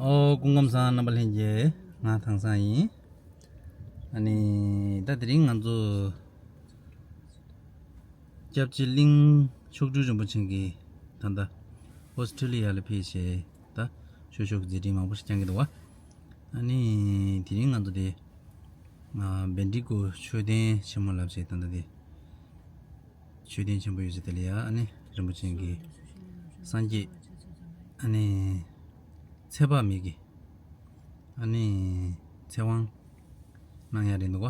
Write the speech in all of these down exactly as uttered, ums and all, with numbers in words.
ཨོ། སྐུ་ཁམས་བཟང་། རྣམ་པ་ལྷན་རྒྱས། ང་ཐང་སང་ཡིན། ཨ་ནི་ད་དེ་རིང་ང་ཚོ་སྐྱབས་རྗེ་གླིང་མཆོག་སྤྲུལ་རིན་པོ་ཆེ་གིས་ད་ལྟ་ཨོ་སི་ཀྲི་ལི་ཡ་ལ་ཕེབས་བྱས། ད་ཆོས་ཕྱོགས་ཀྱི་མཛད་འཕྲིན་མང་པོ་ཞིག་བསྐྱངས་ཀྱི་འདུག་བ། ཨ་ནི་དེ་རིང་ང་ཚོ་དེ་བེན་ཌི་ཀོ་མཆོད་རྟེན་ཆེན་མོ་ལབ་བྱས། ད་ལྟ་དེ་མཆོད་རྟེན་ཆེན་པོ་ཡོད་ས་དེ་ལ་ཡ། ཨ་ནི་རིན་པོ་ཆེ་གིས་སངས་རྒྱས་ཨ་ནི་ཚེ་དཔག་མེད་ཀྱི་ཨ་ནི་ཚེ་དབང་གནང་ཡ་རེད་འདུག་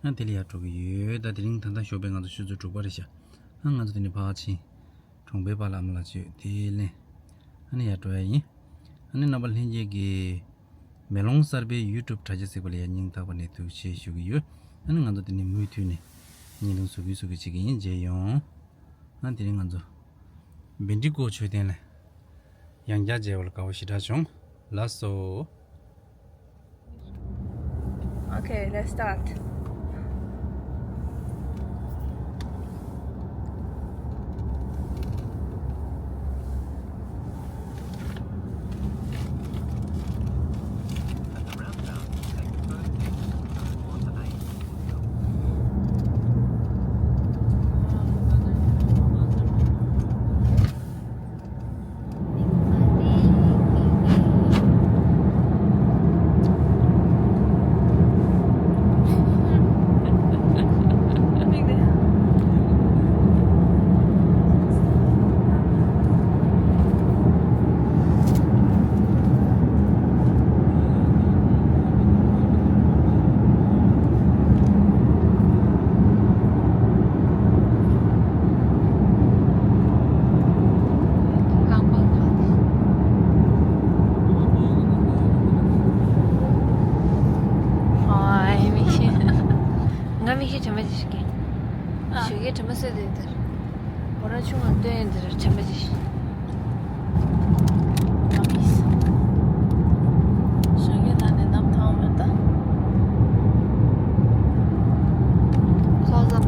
ག། ཨ་དེ་ལ་ཡ་འགྲོ་གི་ཡོད། ད་དེ་རིང་ད་ལྟ་ཞོགས་པའི་ང་ཚོ་ཆུ་ཚོད་དྲུག་པ་རེད་ཤག། ཨ་ང་ཚོ་དེ་ནས་ཕར་ཕྱིན། གྲོང་པའི་པཱ་ལགས་ཨ་མ་ལགས་ཚོས་དེ་ལེན། ཨ་ནི་ཡར་འགྲོ་ཡ་ཡིན། ཨ་ནི་རྣམ་པ་ལྷན་རྒྱས་ཀྱིས་མེ་ལོང་གསར་པའི་ཡུ་ཊུབ་དྲ་རྒྱ་གཟིགས་པ་ལ་ཡ་སྙིང་ཐག་པ་ནས་ཐུགས་རྗེ་ཆེ་ཞུ་གི་ཡོད། ཨ་ནི་ང་ཚོ་དེ་ནས་མུ་མཐུད་ནས་བརྙན་ཐུང་བཟོ་གི་བཟོ་གི་བྱེད་ཀྱི་ཡིན། མཇལ་ཡོང་། ཨ་དེ་རིང་ང་ཚོ་བེན་ཌི་ཀོ་མཆོད་རྟེན་ལ་ཡང་བསྐྱར་མཇལ་བ་ལ་དགའ་བོ་ཞེ་དྲག་བྱུང་། ལགས་སོ། Okay, let's start. ང་མིག་ཤེལ་དྲི་མ་ཅིག་ཞིག་གིས། ཞོགས་ཀའི་དྲི་མ་བཟོས་དེ་དར། བོ་ར་ཆུང་ང་སྟོན་དེར་དྲི་མ་ཅིག་ཞིག། ཞོགས་ཀའི་ནང་ནས་གནམ་ཐང་མེད་ད། Close up.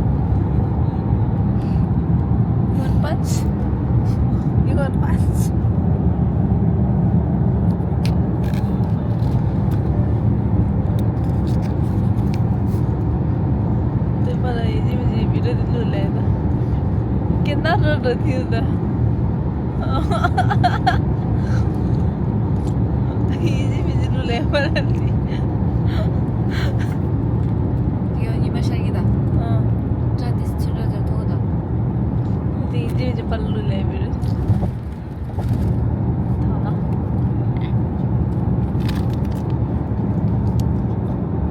You want punch? You want punch? དེ་པ་ལ་ཡིན་གཅིག་མིན་གཅིག་བི་ཌི་ཡོ་དེ་བླུགས་ལེ་ད། ཀེ་ན་རོ་འགྲོ་ཐིག་ད། ཡིན་གཅིག་མིན་གཅིག་བླུགས་ལེ་པ་ལ་དེ། དེ་ཡང་ཉི་མ་ཤར་གྱི་ད། ཨ། སྐྲ་དེ་ཚུར་འགྲོ་ཚུར་ཐུག་ད། དེ་ཡིན་གཅིག་མིན་གཅིག་པ་ལ་བླུགས་ལེ་བི་ཌི་ཡོ།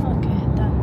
Okay, done.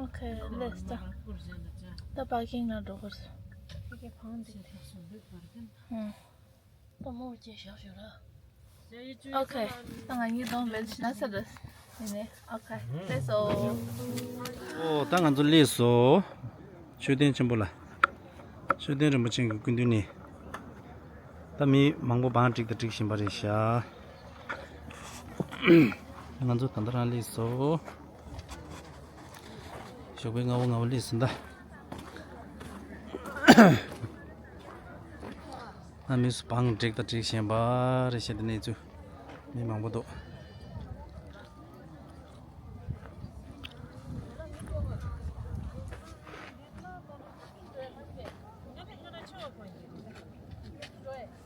Okay, let's go. ད་པར་ཀིང་ནང་འགྲོ་དགོས། ཨང་། ད་མོ་བརྒྱད་བཞག་ཞོར་ལ། Okay, ད་ང་གཉིས་གདོང་ལེན་ཞིག་ན་ས་རེད། ཡིན་ནི། Okay, that's all. ཨོ། ད་ང་ཚོ་སླེབས་སོང་། མཆོད་རྟེན་ཆེན་པོ་ལ། མཆོད་རྟེན་རིན་པོ་ཆེ་གི་སྐུ་མདུན་ནས། ད་མི་མང་པོ་བང་སྒྲིག་དང་སྒྲིག་བཞིན་པ་རེད་ཤག། ང་ཚོ་ད་ལྟ་རང་སླེབས་སོང་། ཞོགས་པའི་སྔ་པོ་སྔ་པོ་སླེབས་སོང་ད། ཨ་མི་སུ་བང་སྒྲིག་དང་སྒྲིག་བཞིན་པ་རེད་ཤག། དེ་གནས་ཚུལ་མི་མང་པོ་འདུག།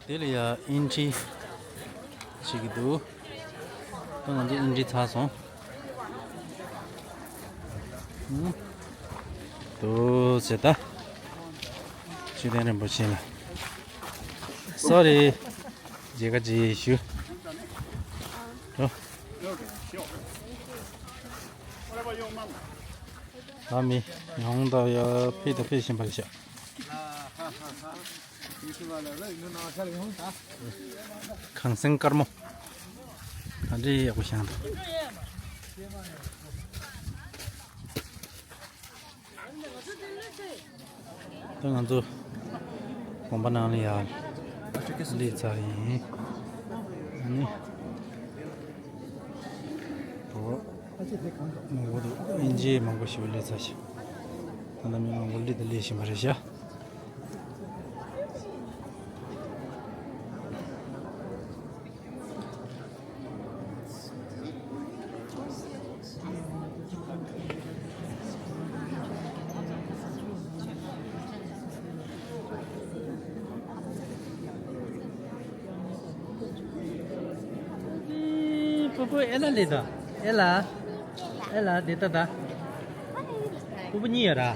དེ་ལ་ཡ་ཨེན་ཊི་བྱེད་ཀྱི་འདུག། ད་ང་ཚོ་ཨེན་ཊི་ཚར་སོང་། ཨུ། དུ་ཟེར་ད། མཆོད་རྟེན་རིན་པོ་ཆེ་ལ། Sorry། མཇལ་ཁ་བྱེད་ཞུ། འགྲོ། ད་མི་ཡོང་ད་ཡ་ཕེབས་ད་ཕེབས་བཞིན་པ་རེད་ཤག། གངས་སེང་དཀར་མོ། ག་འདྲའི་ཡག་པོ་བཞག་འདུག་ད་ང་ཚོ་དགོན་པ་ནང་ལ་ཡར་སླེབས་ཚར་ཡིན། ཨ་ནི། ཨོ། ངོ་བོ་དུ་དབྱིན་ཇི་མང་པོ་ཞིག་སླེབས་ཚར་ཤག་ད་ལྟ་མི་མང་པོ་སླེབས་དང་སླེབས་བཞིན་པ་རེད་ཤག་སྤོ་བོ་ཨེ་ལ་ལེ་ད། ཨེ་ལ། ཨེ་ལ་དེ་ད་ད། སྤོ་བོ་གཉིས་ཡོད་ར།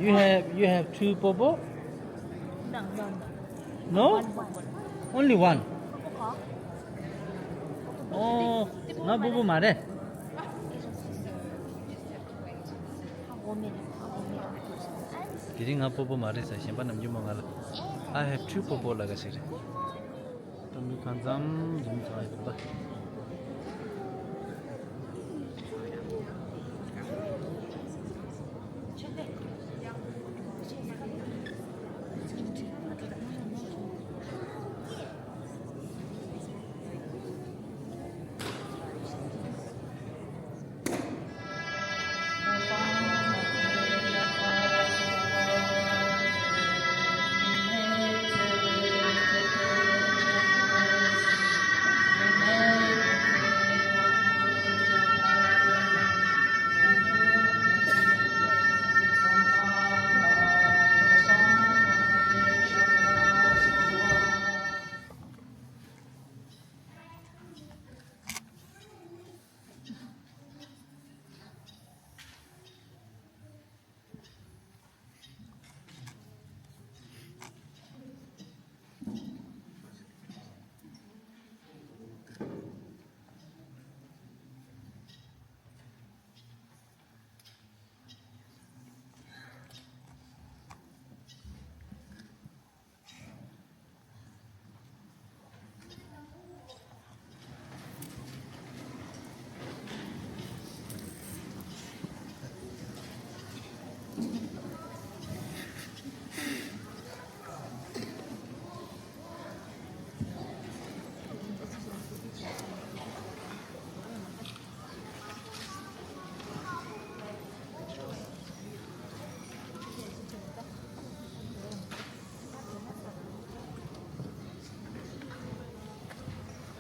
You have, you have two popo? No? Only one? Oh, ང་སྤོ་བོ་མ་རེད། དེ་རིང་ང་སྤོ་བོ་མ་རེད་ཟེར། གཞན་པ་ནམ་རྒྱུན་མོ་ང་ལ། I have two popo ལབ་ཀ་ཞིག་རེད། ད་མི་གང་འཚམ་འཛོམས་ཚར་ཡོད་ད།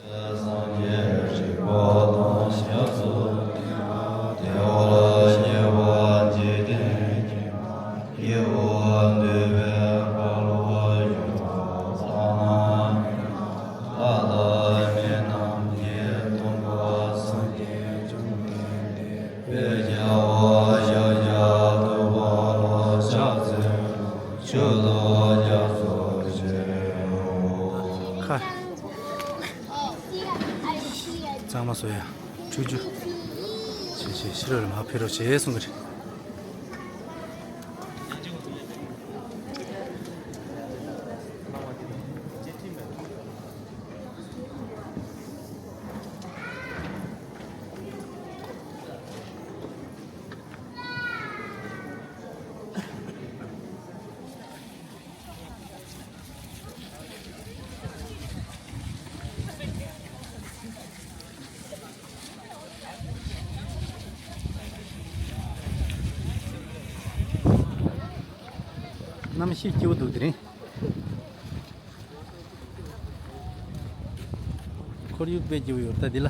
སངས་རྒྱས་རིག་པ་དང་ཞབས་སུ་བསྟེན་པ། བདེ་བར་གཤེགས་པ་འཇིག་རྟེན་མཁྱེན་པ། སྐྱེས་བུ་འདུལ་བའི་འཁོར་ལོ་སྒྱུར་བ་བསོད་ནམས་འཕེལ་ལ། ལྷ་དང་མི་རྣམས་ཀྱི་སྟོན་པ་སངས་རྒྱས་བཅོམ་ལྡན་འདས། བོད་རྒྱལ་བ་ཤཱཀྱ་ཐུབ་པ་ལ་ཕྱག་འཚལ་ལོ། མཆོད་དོ་སྐྱབས་སུ་མཆིའོ། ཁ། གཙང་མ་བཟོ་ཡ། ཁྲུས་ཆུ། ཆེ་ཆེ་ཕྱི་རོལ་ལ་མ་ཕེབས་རོགས་བྱེད་གསུང་གི་རེད། གནམ་གཤིས་སྐྱིད་པོ་འདུག་དེ་རིང་། ཁོར་ཡུག་དཔེ་སྐྱིད་པོ་ཡོད་ད་འདི་ལ།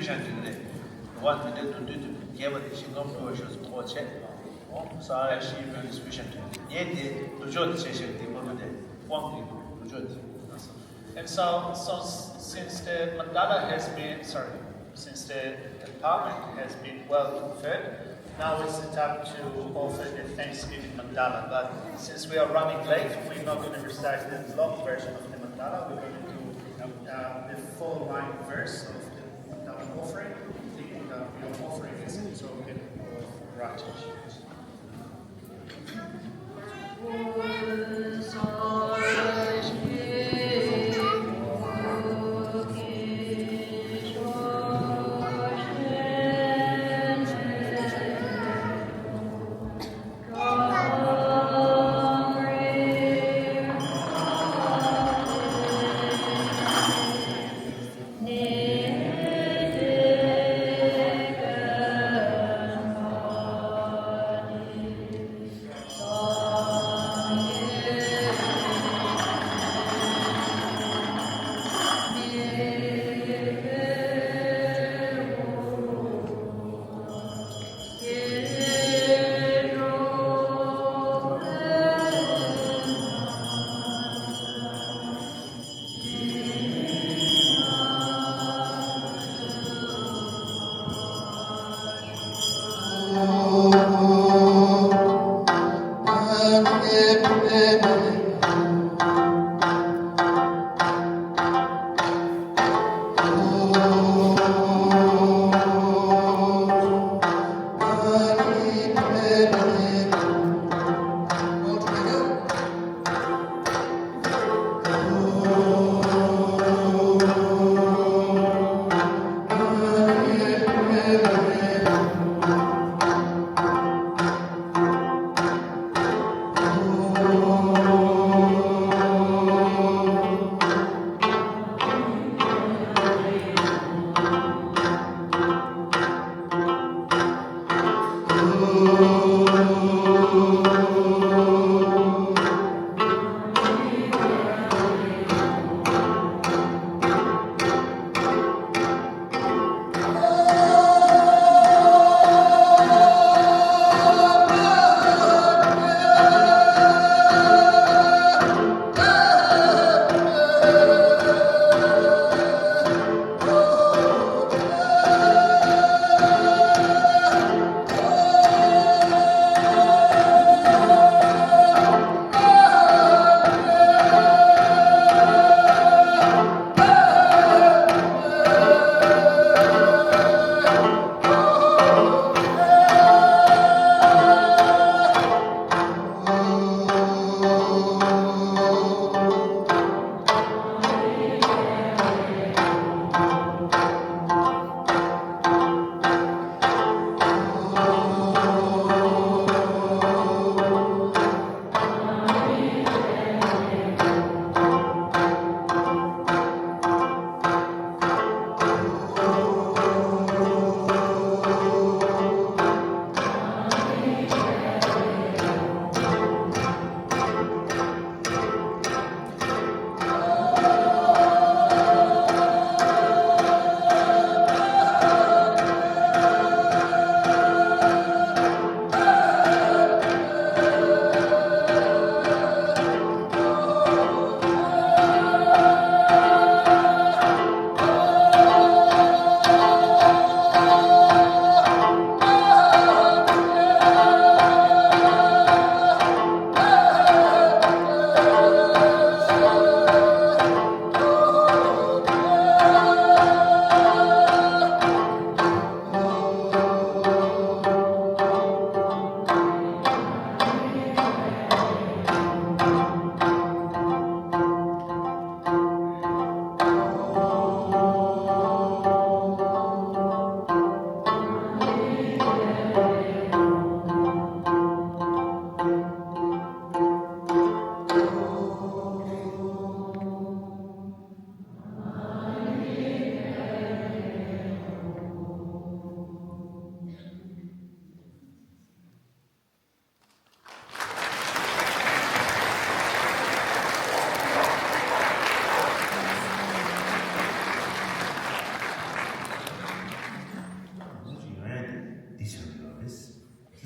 ཡང་དེ་ནས་འགྲོ་བ་དེ་འདྲའི་མདོར་བསྡུས་དེ་རྒྱས་པ་དེ་ཞིང་ཁམས་ཕུལ་བ་ཞོག་ཟེར་གོ་བྱས། ཨོ་ས་ཡ་ཤི་བོད་ཀྱི་སྤུས་ཤ་དྲན་ངས་དེ་བསྡུ་ཕྱོགས་དེ་བྱས་ཤག་དེ་མ་གཏོགས་དེ་དབང་གི་བསྡུ་ཕྱོགས་དེ། And so, so since the mandala has been, sorry, since the, the empowerment has been well conferred, now it's the time to offer the Thanksgiving mandala. But since we are running late, we're not going to recite the long version of the mandala. We're going to do uh, the four line verse of the mandala offering. The mandala we are offering is a token of gratitude.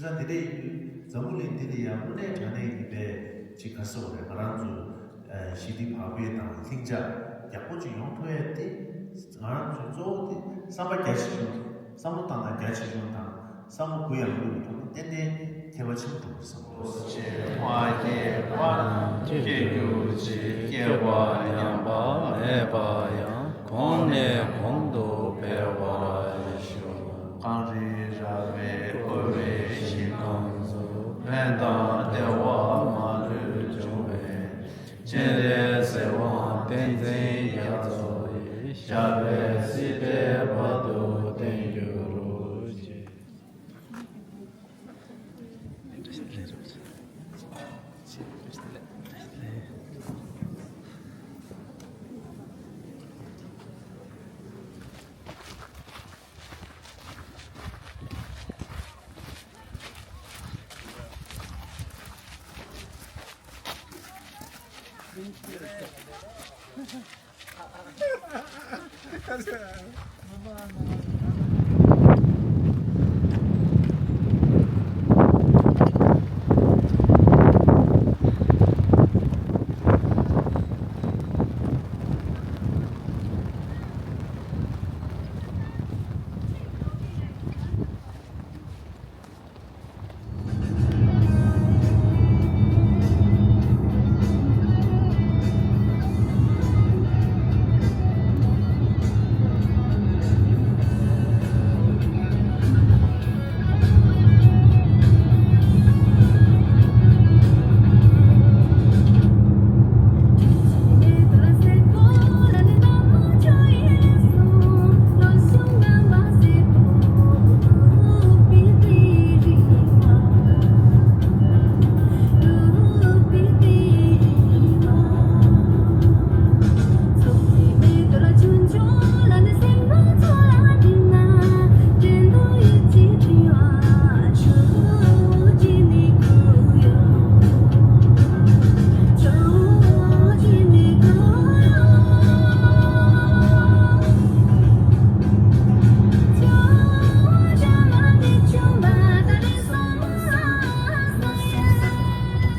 ས་འདི་འདྲ་ཡིན་དུས་འཛམ་བུ་གླིང་འདི་ལ་ཡང་དངོས་གནས་དྲང་གནས་ཀྱི་པའི་ཅིག་ག་སོགས་རེད། ང་རང་ཚོ་ཞི་བདེ་བག་ཕེབས་དང་ལྷིང་འཇགས་ཡག་པོ་ཅིག་ཡོང་ཐུབ་ཡ་དེ་ང་རང་ཚོའི་གཙོ་བོ་དེ་བསམ་པ་རྒྱ་ཆེ་ཆུང་། བསམ་བློ་བཏང་སྟངས་རྒྱ་ཆེ་ཆུང་དང་བསམ་བློ་གུ་ཡངས་ཀློག་གི་ཐོག་ནས་ཏན་ཏན་ཁྱད་པར་ཆེན་པོ་འགྲོ་གི་བསམ་གྱི་འདུག། ཆེ་བ་སྐྱེ་བ་དང་སྐྱེ་འགྱུར་ཅིག། སྐྱེ་བ་ཉམས་པ་མེད་པ་ཡང་། གོང་ནས་གོང་དུ་འཕེལ་བར་ཤོག། གངས་རི་ར་བས་བསྐོར་བའི་ཞིང་ཁམས་སུ། ཕན་དང་བདེ་བ་མ་ལུས་འབྱུང་བའི། སྤྱན་རས་གཟིགས་དབང་བསྟན་འཛིན་རྒྱ་མཚོ་ཡི། ཞབས་པད་སྲིད་མཐའི་བར་དུ་བརྟན་གྱུར་ཅིག།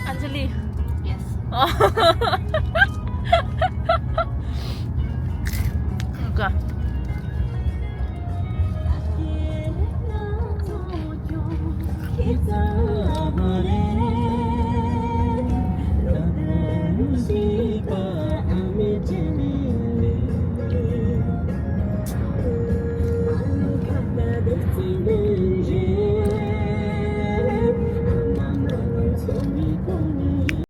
Anjali. Yes. Okay.